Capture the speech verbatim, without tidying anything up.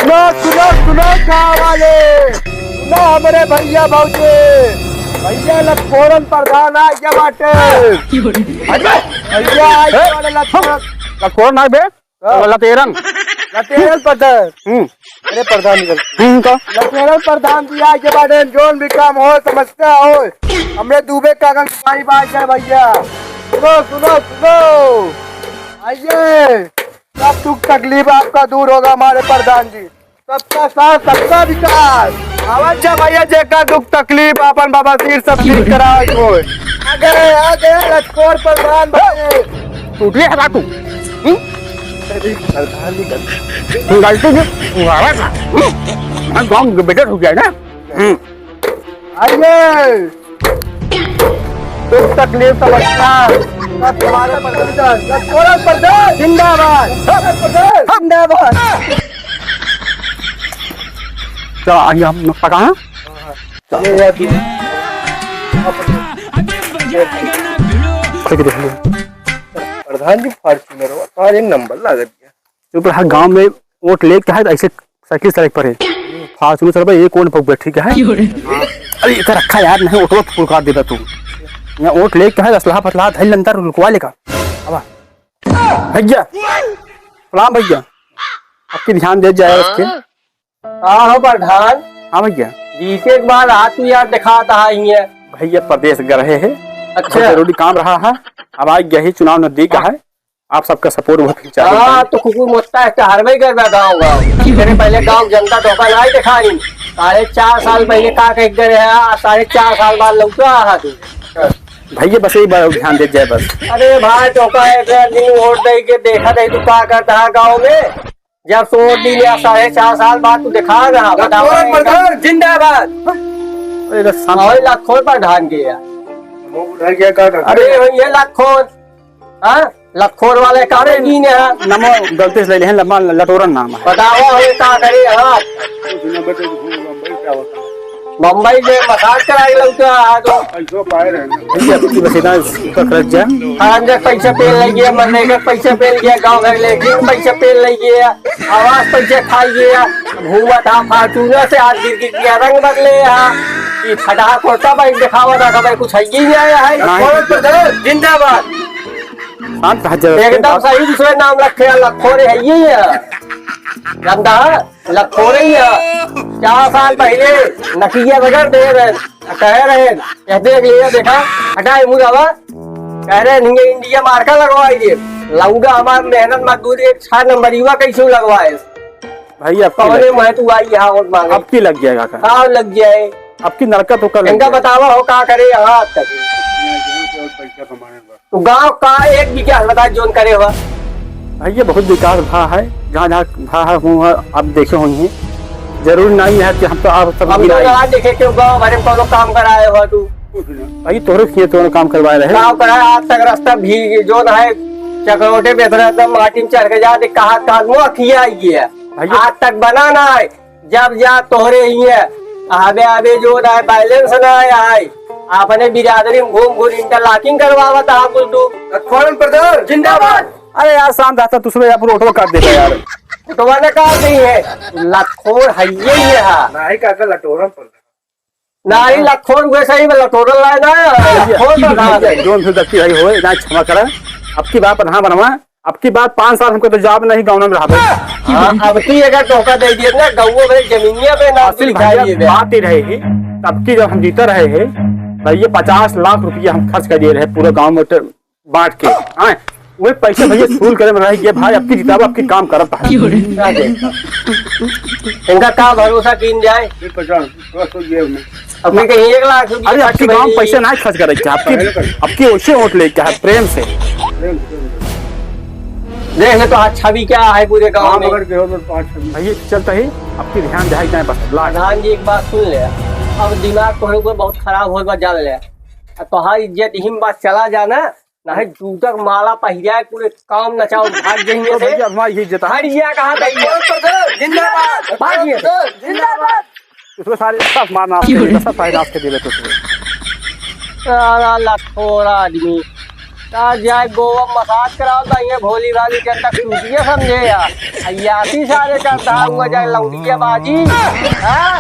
सुनो, सुनो, सुनो, गाँव वाले, सुनो हमरे भइया भौजी, भइया लटखोरन प्रधान आ गया बाटे। अरे भइया, आ गया बाटे लटखोरन। लटखोरन ना बे, हाँ। लटेरन। लटेरन प्रधान। हम्म। अरे प्रधान जी। हम्म, तो? लटेरन प्रधान जी आ गया बाटे, जौन भी काम हो, समस्या हो, हमरे दुबे काका के भाई बात है भइया। सुनो, सुनो, सुनो, आइए। सब दुख तकलीफ आपका दूर होगा हमारे प्रधान जी। सबका साथ, सबका विकास। आवाज जा भइया, जेका दुख तकलीफ आपन बाबा सिर सब ठीक करावे को। आ गए, आ गए लटखोर प्रधान भाई। टूट गया हटा तू। हम्म? अरे प्रधान जी गलती। गलती से तुम्हारा था। हम्म? मैं गाँव के बेटर हो गया ना। हम्म। आइए। दुख तकलीफ समस्या सब तुम्हारे प्रधान, लटखोरन प्रधान जिंदाबाद। जिंदाबाद। चलो, आइए हम पका हैं। ये, ये अभी ठीक है, देख लो। प्रधान जी Fortuner हो, और एक नंबर लागत है। चुप रहा, गाँव में वोट लेके है तो ऐसे साइकिल सड़क पर है। फालतू में चल भाई, एक वोट पर बैठी का है। अरे इधर रखा यार, नहीं वोट फुलकार देता तू। यहाँ वोट लेके है, असलहा फसलहा धैल अंदर रुकवा लेगा। अब भइया, प्रणाम भइया, आपकी ध्यान दे जाए उसके। हाँ हो प्रधान। हाँ भइया। जीते के बाद हाथ में यार दिखाता है ये। भइया प्रदेश गए रहे हैं, अच्छा। बहुत जरूरी काम रहा है, अब आ गया ही, चुनाव नजदीक है। आप सबका सपोर्ट बहुत चाहिए। हाँ, तो कुकुर मोत्ता है, टहरबे करबा गाँव गाँव। तेरे पहले गाँव जनता धोखा नहीं दिखाई। साढ़े चार साल पहले का कह गए हैं, आज साढ़े चार साल बाद लौटा रहा तू। भइया बस यही बात ध्यान दे जाए बस। अरे भाई, तो का एक दिन वोट दे के देखा दे तू का करता है गाँव में। जब से वोट दी लिया, साढ़े चार साल बाद तू दिखा रहा, बताओ। लखोर प्रधान जिंदाबाद। अरे बस शांत। और लखोर प्रधान के यार। वो उधर गया का करता? अरे ये लखोर। हाँ? लखोर वाले का अरे, नहीं है? नमो गलती से ले लेहन, लम्बा लटोरन नाम है। बताओ, ये का करे, हाँ? कुछ ना बेटे, घूम बम्बई क्या होता है? बम्बई में मसाज कराए लौटा है तो। पैसों पाए रहे ना। भइया, आपकी बस इतना ऊपर खर्च जा। हरामजादा पैसा पेल लग गया, मनरेगा पैसा पेल गया, गाँव घर लेके पैसा पेल लग गया, आवास पैसा खाई गया। घूमा था Fortuner से, आज गिर गिर गया, रंग बदले यहाँ। ये फटाहा कुर्ता भाई दिखावा था, भाई कुछ है ही नहीं आया है। नहीं। कौन प्रधान? जिंदाबाद। शांत रह जरा। एकदम सही दूसरे नाम रखे हैं, लखोरे है ये है। गंदा है, लखोरे ही है। चार साल पहले नकिया बगैर दे रहे, कह रहे, कहते हैं कि ये देखा, हटाए मुंह आवा। कह रहे नहीं, इंडिया मार्का लगवाई दे। लौंडा हमार मेहनत मजदूरी एक छह नंबर युवा कैसे लगवाए? भाई, अब कौने मुँह तू आई यहाँ वोट मांगे? अब की लग जाएगा का? हाँ, लग जाए। अब की नरकत होकर लग इनका जाएगा। बतावा हो का करे यहाँ आज तक। पैसा कमाने का। तो गाँव का एक विकास बता जोन करे हो? भाई, ये बहुत विकास भा है, जहाँ जहाँ भा है, हूँ है, आप देखे होइहैं। जरूरी नहीं है कि हम तो आप सब हम तो गिराए। यहाँ देखे क्यों गाँव भरे में कौनो काम कराए हो तू? भाई, तोहरे किए तोहरे काम करवाए रहे। गाँव का आज तक रास्ता भी जोन है, चकरोटे बेच रहे, एकदम माटी में चढ़ के जा, देख, कहाँ, कहाँ मुँह खिया गया। भाई, आज तक बना ना है। जब जा तोहरे ही है, आवे, आवे जोन है, balance ना है, है। अपने बिरादरी में घूम घूम interlocking करवावत है, कुल तू। लखोरन प्रधान जिंदाबाद। अरे यार, शांत रहता, दूसरे यहाँ पर ऑटो काट देता यार। ऑटो वाले काट दी है, लखोर है ये, ये है। नहीं काका, लटोरन प्रधान। नाही, लखोर उहे सही में लटोरल लाए ना, लखोर तो ना। भैया, जोन भी गलती रही होए, ना क्षमा करा। अब की बार प्रधान बनवा, अब की बार पाँच साल हमको तो job नहीं, गाँव में रहा। हाँ, अब की अगर धोखा दे दिए ना, गाँव में जमीनिया पे ना हासिल लिखाई भैया दिए बे। बात ही रहे ही, तब की जब हम जीते रहे हैं, तो ये पचास लाख रुपया हम खर्च कर दिए रहे पूरे गाँव में, ट-, बांट के, हाँ, वही पैसा भैया वसूल करे में रह गया भाई, अब की जितावा, अब की काम करत है। इनका का भरोसा कीन जाए? ये पचास, दस हो गया उन्हें। अब मैं कहीं एक लाख रुपया अरे, खर्च आपकी गाँव में पैसे नहीं खर्च करे क्या? आपकी, पहले कर। आपकी ओर से वोट लेके है, प्रेम से। प्रेम से, प्रेम से। देख ले तो अच्छा भी क्या है पूरे गाँव हाँ, में। मगर के हो तो पाँच छब्बीस। भाई, चलता ही आपकी ध्यान जाए जाए बस, लाख। प्रधान जी, एक बात सुन ले, अब दिमाग तोहरे ऊपर बहुत खराब होगा, जान ले। अब तोहार इज्जत यही में बस चला जाना, नहीं जूता के माला पहिरा के पूरे काम नचाओ, भाग जाएंगे ओ से। भैया, हमारी यही जता। हट गया, कहाँ भाग गया? जिंदाबाद। भाग गया। जिंदाबाद। उसमें सारे सब मार नाश कर देगा, सब सारे नाश कर देगा तो उसमें। सारा लखोरा आदमी। का जाए गोवा मसाज कराओ तो ये भोली भाली जनता टूटिए समझे यार। अयासी सारे का था हुआ जाए लौटिया बाजी। हाँ?